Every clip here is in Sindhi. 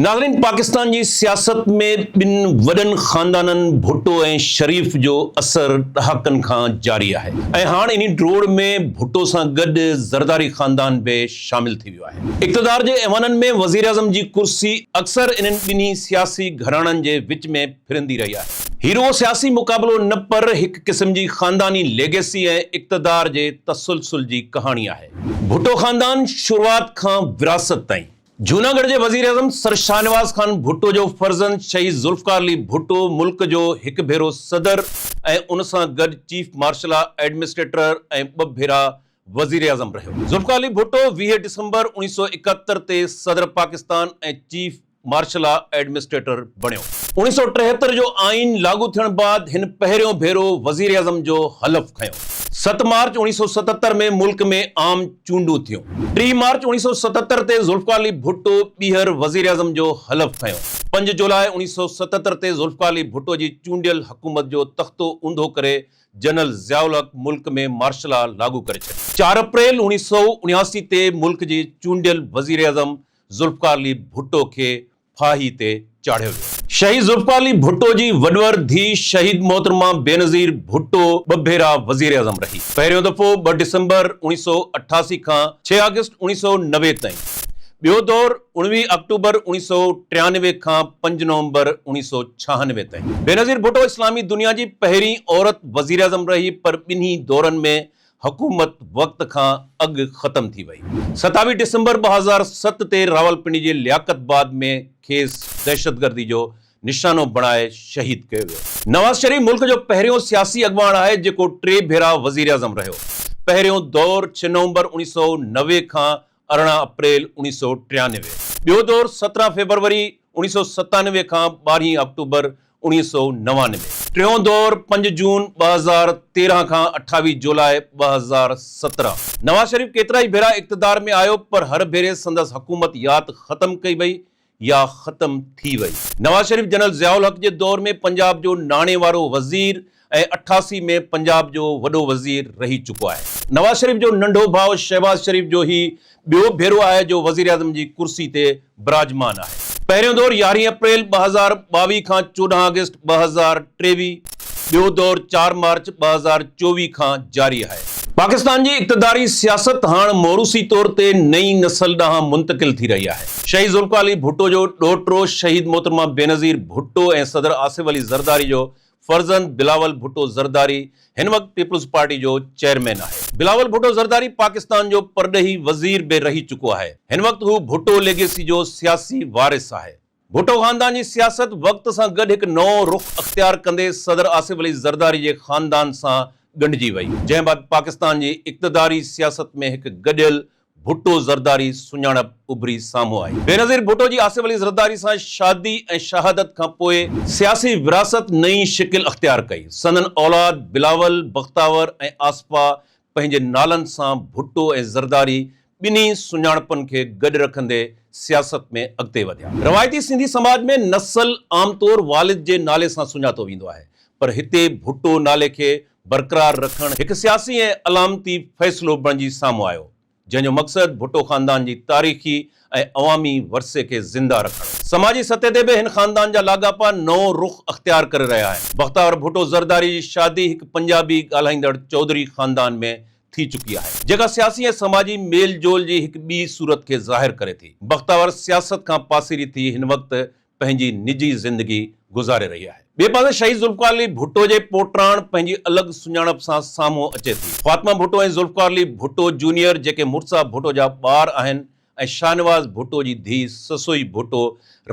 ناظرين پاڪستان جي سياست ۾ ٻن وڏن خاندانن ڀٽو ۽ شريف جو اثر ڏهاڪن کان جاري آهي ۽ هاڻ انهي ڊوڙ ۾ ڀٽو سان گڏ زرداري خاندان به شامل ٿي ويو آهي. اقتدار جي ايوانن ۾ وزيراعظم جي ڪرسي اڪثر انهن ٻنهي سياسي گهراڻن جي وچ ۾ ڦرندي رهي آهي. هي رڳو سياسي مقابلو نه پر هڪ قسم جي خانداني ليگيسي ۽ اقتدار جي تسلسل جي ڪهاڻي آهي. ڀٽو خاندان شروعات کان وراثت تائين. جوناڳڙهه جي وزيراعظم سر شاهنواز خان ڀٽو جو فرزند شهيد ذوالفقار علي ڀٽو ملڪ جو هڪ ڀيرو صدر ۽ ان سان گڏ چيف مارشل لا ايڊمنسٽريٽر ۽ ٻه ڀيرا وزيراعظم رهيو. ذوالفقار علي ڀٽو 20 ڊسمبر 1971 تي صدر Pakistan ۽ chief martial law administrator بڻيو. 1973 جو آئين لاڳو ٿيڻ بعد هن پهريون ڀيرو وزيراعظم جو حلف کنيو. 7 مارچ 1977 ۾ ملڪ ۾ عام چونڊون ٿيون. 3 مارچ 1977 تي ذوالفقار علي ڀٽو ٻيهر وزيراعظم جو حلف کنيو. 5 جولاء 1977 تي ذوالفقار علي ڀٽو جي چونڊيل حڪومت جو تختو اونڌو ڪري جنرل ضياء الحق ملڪ ۾ مارشل لا لاڳو ڪري ڇڏي. 4 اپريل 1979 تي ملڪ جي چونڊيل وزيراعظم ذوالفقار علي ڀٽو کي ڦاهي تي چاڙهيو ويو. شهيد ذوالفقار علي ڀٽو جي وڏور ڌيء شهيد محترمه بينظير ڀٽو ٻه ڀيرا وزيراعظم رهي. پهريون دفعو 2 ڊسمبر 1988 کان 6 آگسٽ 1990 تائين. ٻيو دور 19 آڪٽوبر 1993 کان 5 نومبر 1996 تائين. بينظير ڀٽو اسلامي دنيا جي پهرين عورت وزيراعظم رهي پر ٻنهي دورن ۾ حڪومت وقت کان اڳ ختم ٿي وئي. 27 ڊسمبر 2007 تي راولپنڊي جي لياقت آباد ۾ کيس دهشتگردي جو نشانو بڻائي شهيد ڪيو ويو. نواز شريف ملڪ جو پهريون سياسي اڳواڻ آهي جيڪو ٽي ڀيرا وزيراعظم رهيو. پهريون دور 6 نومبر 1990 کان 18 اپريل 1993، ٻيو دور 17 فيبروري 1997 کان 12 آڪٽوبر 1999، ٽيون دور 5 جون 2013 کان 28 جولاء 2017. نواز شريف ڪيترائي ڀيرا اقتدار ۾ آيو پر هر ڀيري سندس حڪومت يا ته ختم ڪئي وئي يا ختم ٿي وئي. نواز شريف جنرل ضياء الحق جي دور ۾ پنجاب جو ناڻي وارو وزير ۽ 88 ۾ پنجاب جو وڏو وزير رهي چڪو آهي. نواز شريف جو ننڍو ڀاء شهباز شريف جو هي ٻيو ڀيرو آهي جو وزيراعظم جي ڪرسي تي براجمان آهي. پهريون دور 11 اپريل 2022 کان 14 آگسٽ 2023، ٻيو دور 4 مارچ 2024 کان جاري آهي. پاڪستان جي اقتداري سياست هاڻ موروثي طور تي نئين نسل ڏانهن منتقل ٿي رهي آهي. شهيد ذوالفقار علي ڀٽو جو ڏوهٽو شهيد محترمه بينظير ڀٽو ۽ صدر آصف علي زرداري جو فرزند بلاول ڀٽو زرداري هن وقت پيپلز پارٽي جو چيئرمين آهي. بلاول ڀٽو زرداري پاڪستان جو پرڏيهي وزير به رهي چڪو آهي. هن وقت هو ڀٽو ليگيسي جو سياسي وارث آهي. ڀٽو خاندان جي سياست وقت سان گڏ هڪ نئون رخ اختيار ڪندي صدر آصف علي زرداري جي خاندان سان ڳنڍجي وئي، جنهن بعد پاڪستان جي اقتداري سياست ۾ هڪ گڏيل ڀٽو زرداري سڃاڻپ اڀري سامهون آئي. بينظير ڀٽو جي آصف علي زرداري سان شادي ۽ شهادت کان پوء سياسي وراثت نئين شڪل اختيار ڪئي. سندن اولاد بلاول، بختاور ۽ آصفه پنهنجي نالن سان ڀٽو ۽ زرداري ٻنهي سڃاڻپن کي گڏ رکندي سياست ۾ اڳتي وڌيا. روايتي سنڌي سماج ۾ نسل عام طور والد جي نالي سان سڃاتو ويندو آهي پر هتي ڀٽو نالي کي برقرار رکڻ هڪ سياسي ۽ علامتي فيصلو بڻجي سامهون آيو. جنهن جو مقصد ڀٽو خاندان جي تاريخي ۽ عوامي ورثي کي زنده رکڻ هو. سماجي سطح تي به هن خاندان جا لاڳاپا نئون رخ اختيار ڪري رهيا آهن. بختاور ڀٽو زرداري جي شادي هڪ پنجابي ڳالهائيندڙ چوڌري خاندان ۾ ٿي چڪي آهي، جيڪا سياسي ۽ سماجي ميل جول جي هڪ ٻي صورت کي ظاهر ڪري ٿي. بختاور سياست کان پاسيري ٿي هن وقت پنهنجي نجي زندگي گذاري رهي آهي. ٻئي پاسي شهيد ذوالفقار علي ڀٽو جي پوٽراڻ پنهنجي الڳ سڃاڻپ سان سامهون اچي ٿي. فاطمه ڀٽو ۽ ذوالفقار علي ڀٽو جونيئر جيڪي مرتضيٰ ڀٽو جا ٻار آهن ۽ شاهنواز ڀٽو جي ڌيء سسئي ڀٽو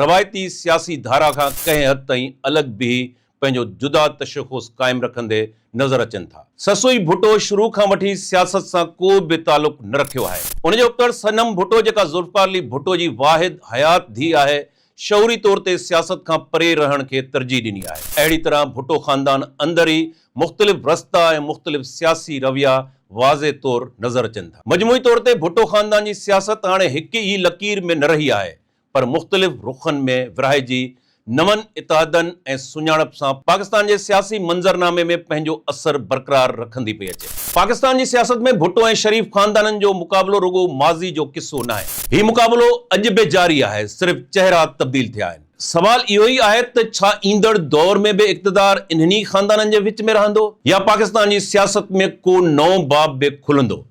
روايتي سياسي ڌارا کان ڪنهن حد تائين الڳ بيهي پنهنجو جدا تشخص قائم رکندي نظر اچن ٿا. سسئي ڀٽو شروع کان وٺي سياست سان ڪو به تعلق نه رکيو آهي. ان جي ابتڙ صنم ڀٽو جيڪا ذوالفقار علي ڀٽو جي واحد حيات ڌيء آهي، شعوري طور تي سياست کان پري رهڻ کي ترجيح ڏني آهي. اهڙي طرح ڀٽو خاندان اندر ئي مختلف رستا ۽ مختلف سياسي رويا واضح طور نظر اچن ٿا. مجموعي طور تي ڀٽو خاندان جي سياست هاڻي هڪ ئي لڪير ۾ نه رهي آهي پر مختلف رخن ۾ ورهائجي نون اتحادن ۽ سڃاڻپ سان پاڪستان جي سياسي منظرنامي ۾ پنهنجو اثر برقرار رکندي پئي اچي. پاڪستان جي سياست ۾ ڀٽو ۽ شريف خاندانن جو مقابلو رڳو ماضي جو قصو ناهي. هي مقابلو اڄ به جاري آهي، صرف چهرا تبديل ٿيا آهن. سوال اهو ئي آهي ته ڇا ايندڙ دور ۾ به اقتدار انهن ئي خاندانن جي وچ ۾ رهندو يا پاڪستان جي سياست ۾ ڪو نئون باب به کلندو؟